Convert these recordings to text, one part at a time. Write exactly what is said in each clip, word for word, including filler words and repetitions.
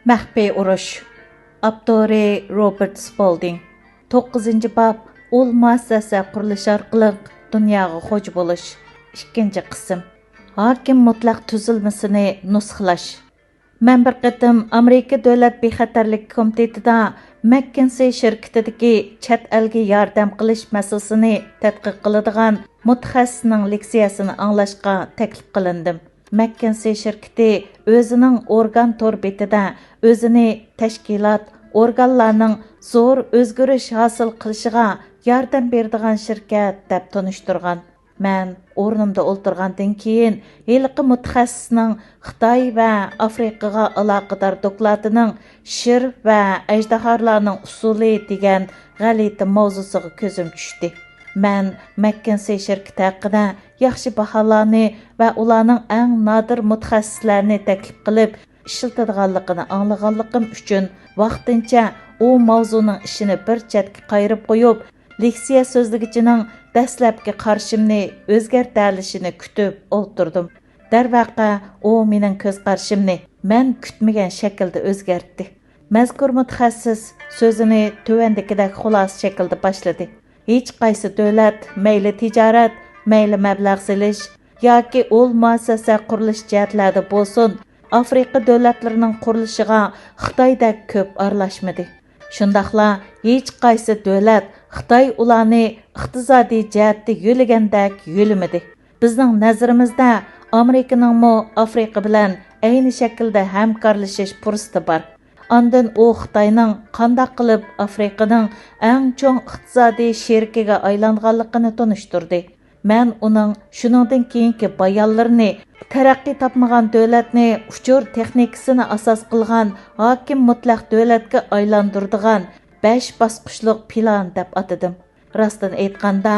مەخپىي ئۇرۇش. ئاپتورى روبېرت سپولدىڭ. توققۇزىنچى باب. ئۇل مۇئەسسەسە قۇرۇلۇشى ئارقىلىق دۇنياغا خوجا بولۇش. ئىككىنچى قىسىم. ھاكىم مۇتلەق تۈزۈلمىسىنى نۇسخىلاش. مەن بىر قېتىم ئامېرىكا دۆلەت بىخەتەرلىك كومىتېتىدا مەككېنسېي شىركىتىدىكى چەت ئەلگە ياردەم قىلىش مەسىلىسىنى تەتقىق قىلىدىغان مۇتەخەسسىسنىڭ لېكسىيەسىنى ئاڭلاشقا تەكلىپ قىلىندىم. مەككېنسېي شىركىتى ئۆزىنىڭ ئورگان تور بېتىدە ئۆزىنى تەشكىلات، ئورگانلارنىڭ زور ئۆزگىرىش ھاسىل قىلىشىغا ياردەم بېرىدىغان شىركەت دەپ تونۇشتۇرغان. مەن ئورنۇمدا ئولتۇرغاندىن كېيىن، ھېلىقى مۇتەخەسسىسنىڭ خىتاي ۋە ئافرىقىغا ئالاقىدار دوكلاتىنىڭ شىر ۋە ئەجدىھالارنىڭ ئۇسۇلى دېگەن غەلىتە ماۋزۇسىغا كۆزۈم چۈشتى. مەن مەككېنسېي شىركىتى ھەققىدە ياخشى باھالارنى ۋە ئۇلارنىڭ ئەڭ نادىر مۇتەخەسسىسلەرنى تەكلىپ قىلىپ ئىشلىتىدىغانلىقىنى ئاڭلىغانلىقىم ئۈچۈن، ۋاقتىنچە ئۇ ماۋزۇنىڭ ئىشىنى بىر چەتكە قايرىپ قويۇپ، لېكسىيە سۆزلىگۈچىنىڭ دەسلەپكى قارىشىمنى ئۆزگەرتەلىشىنى كۈتۈپ ئولتۇردۇم. دەرۋەقە، ئۇ مېنىڭ كۆز قارىشىمنى مەن كۈتمىگەن شەكىلدە ئۆزگەرتتى. مەزكۇر مۇتەخەسسىس سۆزىنى تۆۋەندىكىدەك خۇلاسە شەكىلدە باشلىدى. ھېچقايسى دۆلەت، مەيلى تىجارەت، مەيلى مەبلەغ سېلىش ياكى ئۇل مۇئەسسەسە قۇرۇلۇش جەھەتلەردە بولسۇن، ئافرىقا دۆلەتلىرىنىڭ قۇرۇلۇشىغا خىتايدەك كۆپ ئارىلاشمىدى. شۇنداقلا ھېچقايسى دۆلەت خىتاي ئۇلارنى ئىقتىسادىي جەھەتتە يۆلىگەندەك يۆلىمىدى. بىزنىڭ نەزىرىمىزدە، ئامېرىكىنىڭمۇ ئافرىقا بىلەن ئەينى شەكىلدە ھەمكارلىشىش پۇرسىتى بار. ئاندىن ئۇ خىتاينىڭ قانداق قىلىپ ئافرىقىنىڭ ئەڭ چوڭ ئىقتىسادىي شېرىكىگە ئايلانغانلىقىنى تونۇشتۇردى. مەن ئۇنىڭ شۇنىڭدىن كېيىنكى بايانلىرىنى تەرەققىي تاپمىغان دۆلەتنى ئۇچۇر تېخنىكىسىنى ئاساس قىلغان ھاكىم مۇتلەق دۆلەتكە ئايلاندۇرىدىغان بەش باسقۇچلۇق پىلان دەپ ئاتىدىم. راستىنى ئېيتقاندا،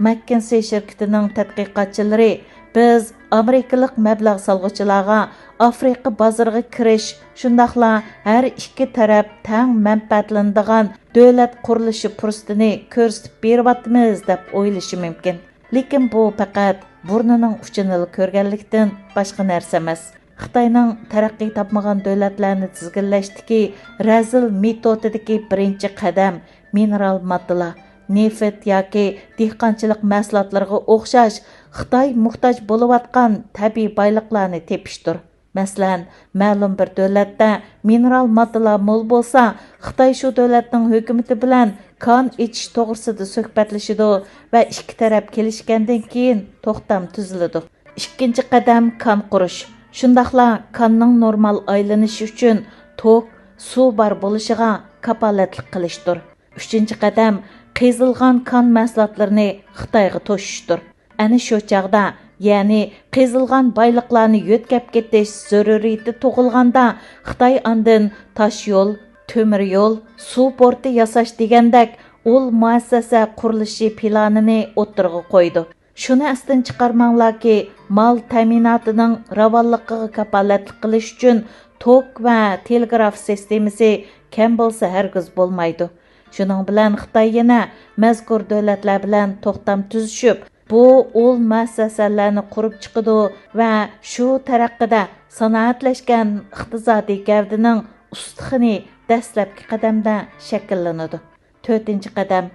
مەككېنسېي شىركىتىنىڭ تەتقىقاتچىلىرى، بىز ئامېرىكىلىق مەبلەغ سالغۇچىلارغا ئافرىقا بازىرىغا كىرىش، شۇنداقلا ھەر ئىككى تەرەپ تەڭ مەنپەئەتلىنىدىغان دۆلەت قۇرۇلۇشى پۇرسىتىنى كۆرسىتىپ بېرىۋاتىمىز دەپ ئويلىشى مۇمكىن. لېكىن بۇ پەقەت بۇرنىنىڭ ئۇچىنىلا كۆرگەنلىكتىن باشقا نەرسە ئەمەس. خىتاينىڭ تەرەققىي تاپمىغان دۆلەتلەرنى تىزگىنلەشتىكى رەزىل مېتودىدىكى بىرىنچى قەدەم مىنېرال ماددىلار، نېفىت ياكى دېھقانچىلىق مەھسۇلاتلىرىغا ئوخشاش خىتاي موھتاج بولۇۋاتقان تەبىئىي بايلىقلارنى تېپىشتۇر. مەسىلەن، مەلۇم بىر دۆلەتتە مىنېرال ماددىلار مول بولسا، خىتاي شۇ دۆلەتنىڭ ھۆكۈمىتى بىلەن كان ئېچىش توغرىسىدا سۆھبەتلىشىدۇ ۋە ئىككى تەرەپ كېلىشكەندىن كېيىن توختام تۈزۈلىدۇ. ئىككىنچى قەدەم، كان قۇرۇش. شۇنداقلا كاننىڭ نورمال ئايلىنىشى ئۈچۈن توك، سۇ بار بولۇشىغا كاپالەتلىك قىلىشتۇر. ئۈچىنچى قەدەم، قېزىلغان كان مەھسۇلاتلىرىنى خىتايغا توشۇشتۇر. ئەنە شۇ چاغدا، يەنى قېزىلغان بايلىقلارنى يۆتكەپ كېتىش زۆرۈرىيىتى تۇغۇلغاندا، خىتاي ئاندىن تاش يول، تۆمۈر يول، سۇ پورتى ياساش دېگەندەك ئۇل مۇئەسسەسە قۇرۇلۇشى پىلانىنى ئوتتۇرىغا قويىدۇ. شۇنى ئەستىن چىقارماڭلاركى، مال تەمىناتىنىڭ راۋانلىقىغا كاپالەتلىك قىلىش ئۈچۈن توك ۋە تېلېگراف سىستېمىسى كەم بولسا ھەرگىز بولمايدۇ. شۇنىڭ بىلەن خىتاي يەنە مەزكۇر دۆلەتلەر بىلەن توختام تۈزۈشۈپ، بۇ ئۇل مۇئەسسەسەلەرنى قۇرۇپ چىقىدۇ ۋە شۇ تەرەققىدە سانائەتلەشكەن ئىقتىسادىي گەۋدىنىڭ ئۇستىخىنى دەسلەپكى قەدەمدە شەكىللىنىدۇ. تۆتىنچى قەدەم،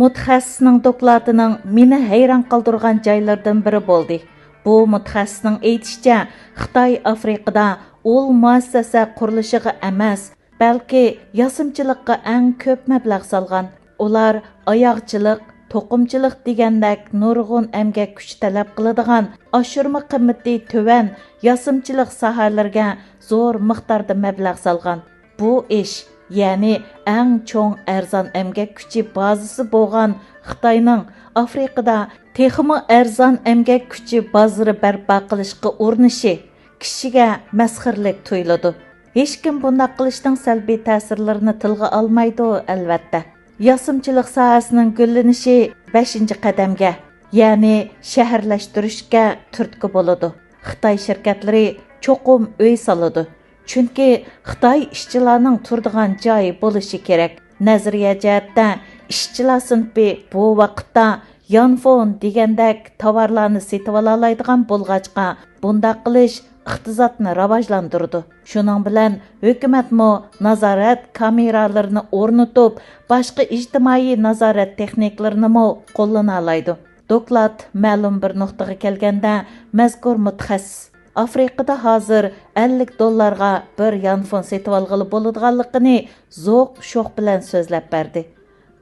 مۇتەخەسسىسنىڭ دوكلاتىنىڭ مېنى ھەيران قالدۇرغان جايلىرىدىن بىرى بولدى. بۇ مۇتەخەسسىسنىڭ ئېيتىشىچە، خىتاي ئافرىقىدا ئۇل مۇئەسسەسە قۇرۇلۇشىغا ئەمەس، بەلكى ياسىمىچىلىققا ئەڭ كۆپ مەبلەغ سالغان. ئۇلار ئاياغچىلىق، توقۇمىچىلىق دېگەندەك نۇرغۇن ئەمگەك كۈچى تەلەپ قىلىدىغان ئاشۇرما قىممىتى تۆۋەن ياسىمىچىلىق ساھەلىرىگە زور مىقداردا مەبلەغ سالغان. بۇ ئىش، يەنى ئەڭ چوڭ ئەرزان ئەمگەك كۈچى بازىسى بولغان خىتاينىڭ ئافرىقىدا تېخىمۇ ئەرزان ئەمگەك كۈچى بازىرى بەرپا قىلىشقا ئۇرۇنۇشى كىشىگە مەسخىرىلىك تۇيۇلىدۇ. ھېچكىم بۇنداق قىلىشنىڭ سەلبىي تەسىرلىرىنى تىلغا ئالمايدۇ، ئەلۋەتتە. ياسىمىچىلىق ساھەسىنىڭ گۈللىنىشى بەشىنچى قەدەمگە، يەنى شەھەرلەشتۈرۈشكە تۈرتكە بولىدۇ. خىتاي شىركەتلىرى چوقۇم ئۆي سالىدۇ. چۈنكى خىتاي ئىشچىلارنىڭ تۇرىدىغان جايى بولۇشى كېرەك. نەزەرىيە جەھەتتە ئىشچىلار سىنىپى بۇ ۋاقىتتا يانفون دېگەندەك تاۋارلارنى سېتىۋالالايدىغان بولغاچقا، بۇنداق قىلىش ئىقتىسادنى راۋاجلاندۇرىدۇ. شۇنىڭ بىلەن ھۆكۈمەتمۇ نازارەت كامېرالىرىنى ئورنىتىپ، باشقا ئىجتىمائىي نازارەت تېخنىكىلىرىنىمۇ قوللىنالايدۇ. دوكلات مەلۇم بىر نۇقتىغا كەلگەندە، مەزكۇر مۇتەخەسسىس ئافرىقىدا ھازىر ئەللىك دوللارغا بىر يانفون سېتىۋالغىلى بولىدىغانلىقىنى زوق شوخ بىلەن سۆزلەپ بەردى.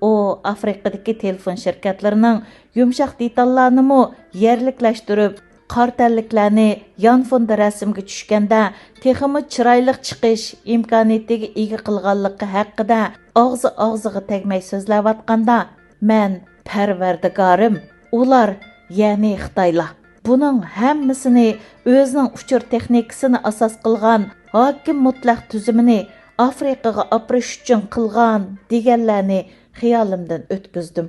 ئۇ ئافرىقىدىكى تېلېفون شىركەتلىرىنىڭ يۇمشاق دېتاللارنىمۇ يەرلىكلەشتۈرۈپ، قارا تەنلىكلەرنى يانفوندا رەسىمگە چۈشكەندە تېخىمۇ چىرايلىق چىقىش ئىمكانىيىتىگە ئىگە قىلغانلىقى ھەققىدە ئاغزى ئاغزىغا تەگمەي سۆزلەۋاتقاندا، مەن، پەرۋەردىگارىم، ئۇلار، يەنى خىتايلار، بۇنىڭ ھەممىسىنى ئۆزىنىڭ ئۇچۇر تېخنىكىسىنى ئاساس قىلغان ھاكىم مۇتلەق تۈزۈمىنى ئافرىقىغا ئاپىرىش ئۈچۈن قىلغان، دېگەنلەرنى خىيالىمدىن ئۆتكۈزدۈم.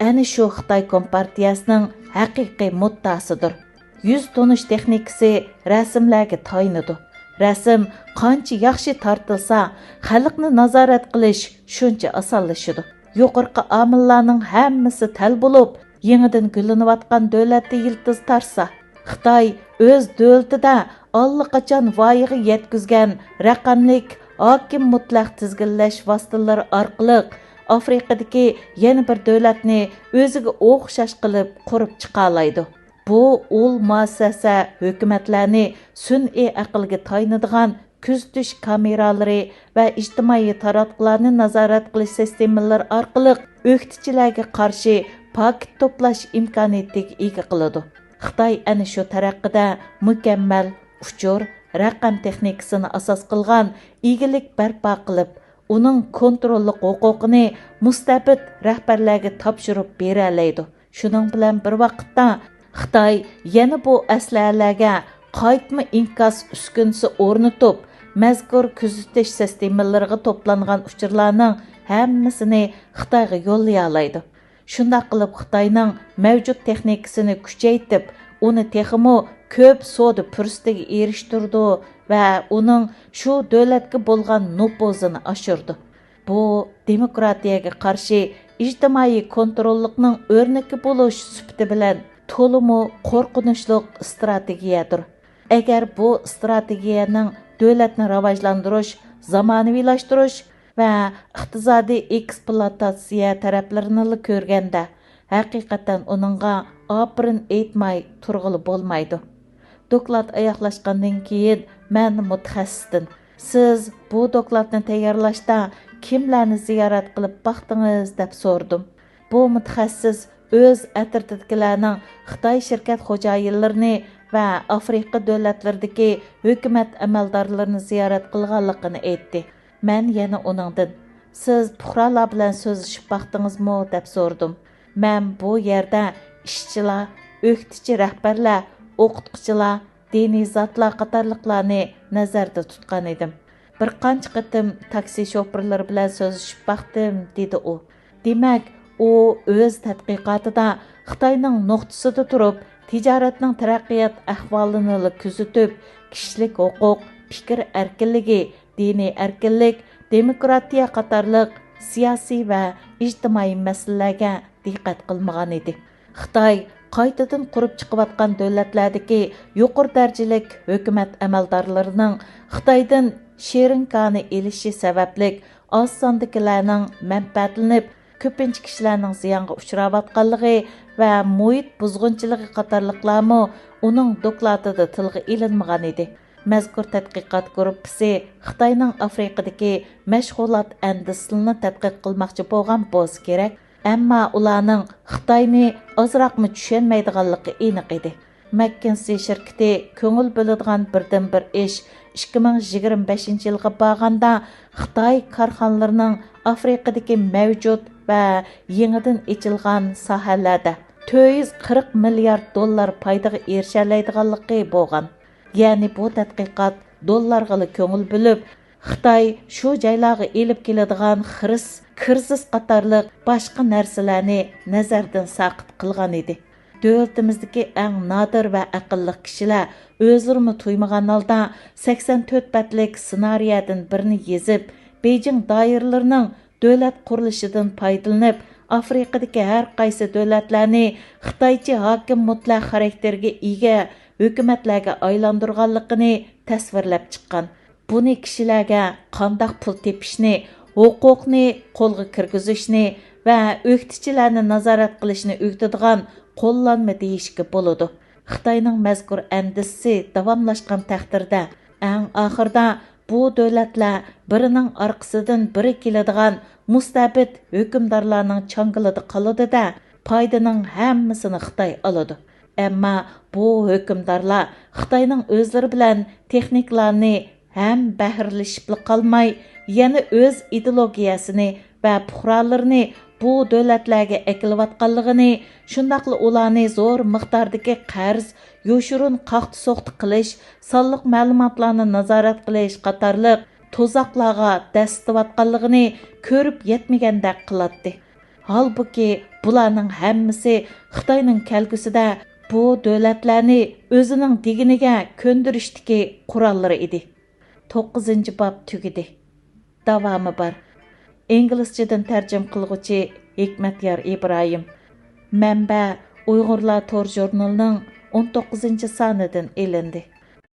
ئەنە شۇ خىتاي كومپارتىيەسىنىڭ ھەقىقىي مۇددىئاسىدۇر. يۈز تونۇش تېخنىكىسى رەسىملەرگە تايىنىدۇ. رەسىم قانچە ياخشى تارتىلسا، خەلقنى نازارەت قىلىش شۇنچە ئاسانلىشىدۇ. يۇقىرىقى ئامىللارنىڭ ھەممىسى تەل بولۇپ، يېڭىدىن گۈللىنىۋاتقان دۆلەتتە يىلتىز تارتسا، خىتاي ئۆز دۆلىتىدە ئاللىقاچان ۋايىغا يەتكۈزگەن رەقەملىك ھاكىم مۇتلەق تىزگىنلەش ۋاسىتىلىرى ئارقىلىق ئافرىقىدىكى يەنە بىر دۆلەتنى ئۆزىگە ئوخشاش قىلىپ قۇرۇپ چىقالايدۇ. بۇ ئۇل مۇئەسسەسە ھۆكۈمەتلەرنى سۈنئىي ئەقىلگە تايىنىدىغان كۆزىتىش كامېرالىرى ۋە ئىجتىمائىي تاراتقۇلارنى نازارەت قىلىش سىستېمىلىرى ئارقىلىق ئۆكتىچىلەرگە قارشى پاكىت توپلاش ئىمكانىيىتىگە ئىگە قىلىدۇ. خىتاي ئەنە شۇ تەرەققىدە مۇكەممەل ئۇچۇر، رەقەم تېخنىكىسىنى ئاساس قىلغان ئىگىلىك بەرپا قىلىپ، ئۇنىڭ كونتروللۇق ھوقۇقىنى مۇستەبىت رەھبەرلەرگە تاپشۇرۇپ بېرەلەيدۇ. شۇنىڭ بىلەن بىر ۋاقىتتا، خىتاي يەنە بۇ ئەسلىھەلەرگە قايتما ئىنكاس ئۈسكۈنىسى ئورنىتىپ، مەزكۇر كۆزىتىش سىستېمىلىرىغا توپلانغان ئۇچۇرلارنىڭ ھەممىسىنى خىتايغا يوللىيالايدۇ. شۇنداق قىلىپ، خىتاينىڭ مەۋجۇت تېخنىكىسىنى كۈچەيتىپ، ئۇنى تېخىمۇ كۆپ سودا پۇرسىتىگە ئېرىشتۈرىدۇ ۋە ئۇنىڭ شۇ دۆلەتكە بولغان نوپۇزىنى ئاشۇرىدۇ. بۇ دېموكراتىيەگە قارشى ئىجتىمائىي كونتروللۇقنىڭ ئۆرنىكى بولۇش سۈپىتى بىلەن تولىمۇ قورقۇنچلۇق ئىستراتېگىيەدۇر. ئەگەر بۇ ئىستراتېگىيەنىڭ دۆلەتنى راۋاجلاندۇرۇش، زامانىۋىلاشتۇرۇش ۋە ئىقتىسادىي ئېكسپلۇئاتاتسىيە تەرەپلىرىنىلا كۆرگەندە، ھەقىقەتەن ئۇنىڭغا ئاپىرىن ئېيتماي تۇرغىلى بولمايدۇ. دوكلات ئاياغلاشقاندىن كېيىن مەن مۇتەخەسسىستىن، سىز بۇ دوكلاتنى تەييارلاشتا كىملەرنى زىيارەت قىلىپ باقتىڭىز؟ دەپ سورىدىم. بۇ مۇتەخەسسىس ئۆز ئەترىتىدىكىلەرنىڭ خىتاي شىركەت خوجايىنلىرىنى ۋە ئافرىقا دۆلەتلىرىدىكى ھۆكۈمەت ئەمەلدارلىرىنى زىيارەت قىلغانلىقىنى ئېيتتى. مەن يەنە ئۇنىڭدىن، سىز پۇقرالار بىلەن سۆزلىشىپ باقتىڭىزمۇ؟ دەپ سورىدىم. مەن بۇ يەردە ئىشچىلار، ئۆكتىچى رەھبەرلەر، ئوقۇتقۇچىلار، دىنىي زاتلار قاتارلىقلارنى نەزەردە تۇتقان ئىدىم. بىر قانچە قېتىم تاكسى شوپۇرلىرى بىلەن سۆزلىشىپ باقتىم، دېدى ئۇ. دېمەك، ئۇ ئۆز تەتقىقاتىدا خىتاينىڭ نۇقتىسىدا تۇرۇپ، تىجارەتنىڭ تەرەققىيات ئەھۋالىنىلا كۆزىتىپ، كىشىلىك ھوقۇق، پىكىر ئەركىنلىكى، دىنىي ئەركىنلىك، دېموكراتىيە قاتارلىق سىياسىي ۋە ئىجتىمائىي مەسىلىلەرگە دىققەت قىلمىغان ئىدى. خىتاي قايتىدىن قۇرۇپ چىقىۋاتقان دۆلەتلەردىكى يۇقىرى دەرىجىلىك ھۆكۈمەت ئەمەلدارلىرىنىڭ خىتايدىن شېرىن كانى ئېلىشى سەۋەبلىك ئاز ساندىكىلەرنىڭ مەنپەئەتلىنىپ، كۆپىنچە كىشىلەرنىڭ زىيانغا ئۇچراۋاتقانلىقى ۋە مۇھىت بۇزغۇنچىلىقى قاتارلىقلارمۇ ئۇنىڭ دوكلاتىدا تىلغا ئېلىنمىغان ئىدى. مەزكۇر تەتقىقات گۇرۇپپىسى خىتاينىڭ ئافرىقىدىكى مەشغۇلات ئەندىزىسىنى تەتقىق قىلماقچى بولغان بولسا كېرەك، ئەمما ئۇلارنىڭ خىتاينى ئازراقمۇ چۈشەنمەيدىغانلىقى ئېنىق ئىدى. مەككىنسېي شىركىتى كۆڭۈل بۆلىدىغان بىردىنبىر ئىش، ئىككى مىڭ يىگىرمە بەشىنچى يىلغا بارغاندا خىتاي كارخانىلىرىنىڭ ئافرىقىدىكى مەۋجۇت ۋە يېڭىدىن ئېچىلغان ساھەلەردە تۆت يۈز قىرىق مىليارد دوللار پايدىغا ئېرىشەلەيدىغانلىقى بولغان. يەنى بۇ تەتقىقات دوللارغىلا كۆڭۈل بۆلۈپ، خىتاي شۇ جايلارغا ئېلىپ كېلىدىغان خىرىس، كىرىزىس قاتارلىق باشقا نەرسىلەرنى نەزەردىن ساقىت قىلغان ئىدى. دۆلىتىمىزدىكى ئەڭ نادىر ۋە ئەقىللىق كىشىلەر ئۆزلىرىمۇ تۇيمىغان ھالدا سەكسەن تۆت بەتلىك سېنارىيەدىن بىرنى يېزىپ، بېيجىڭ دائىرىلىرىنىڭ دۆلەت قۇرۇلۇشىدىن پايدىلىنىپ، ئافرىقىدىكى ھەر قايسى دۆلەتلەرنى خىتايچە ھاكىم مۇتلەق خاراكتېرگە ئىگە ھۆكۈمەتلەرگە ئايلاندۇرغانلىقىنى تەسۋىرلەپ چىققان. بۇنى كىشىلەرگە قانداق پۇل تېپىشنى، ھوقۇقنى قولغا كىرگۈزۈشنى ۋە ئۆكتىچىلەرنى نازارەت قىلىشنى ئۆگىتىدىغان قوللانما دېيىشكە بولىدۇ. خىتاينىڭ مەزكۇر ئەندىزىسى داۋاملاشقان تەقدىردە، ئەڭ ئاخىرىدا بۇ دۆلەتلەر بىرىنىڭ ئارقىسىدىن بىرى كېلىدىغان مۇستەبىت ھۆكۈمدارلارنىڭ چاڭگىلىدا قالىدۇ-دە، پايدىنىڭ ھەممىسىنى خىتاي ئالىدۇ. ئەمما بۇ ھۆكۈمدارلار خىتاينىڭ ئۆزلىرى بىلەن تېخنىكلارنى ھەم بەھرىلىشىپلا قالماي، يەنە ئۆز ئىدېئولوگىيەسىنى ۋە پۇقرالىرىنى بۇ دۆلەتلەرگە ئەكېلىۋاتقانلىقىنى، شۇنداقلا ئۇلارنى زور مىقداردىكى قەرز، يوشۇرۇن قاقتى-سوقتى قىلىش، سانلىق مەلۇماتلارنى نازارەت قىلىش قاتارلىق تۇزاقلارغا دەسسىتىۋاتقانلىقىنى كۆرۈپ يەتمىگەندەك قىلاتتى. ھالبۇكى، بۇلارنىڭ ھەممىسى خىتاينىڭ كەلگۈسىدە بۇ دۆلەتلەرنى ئۆزىنىڭ دېگىنىگە كۆندۈرۈشتىكى قوراللىرى ئىدى. توققۇزىنچى باب تۈگىدى. داۋامى بار. ئىنگلىزچىدىن تەرجىمە قىلغۇچى ھېكمەتيار ئىبراھىم. مەنبە: ئۇيغۇرلار تور ژۇرنىلىنىڭ ئون توققۇزىنچى سانىدىن ئېلىندى.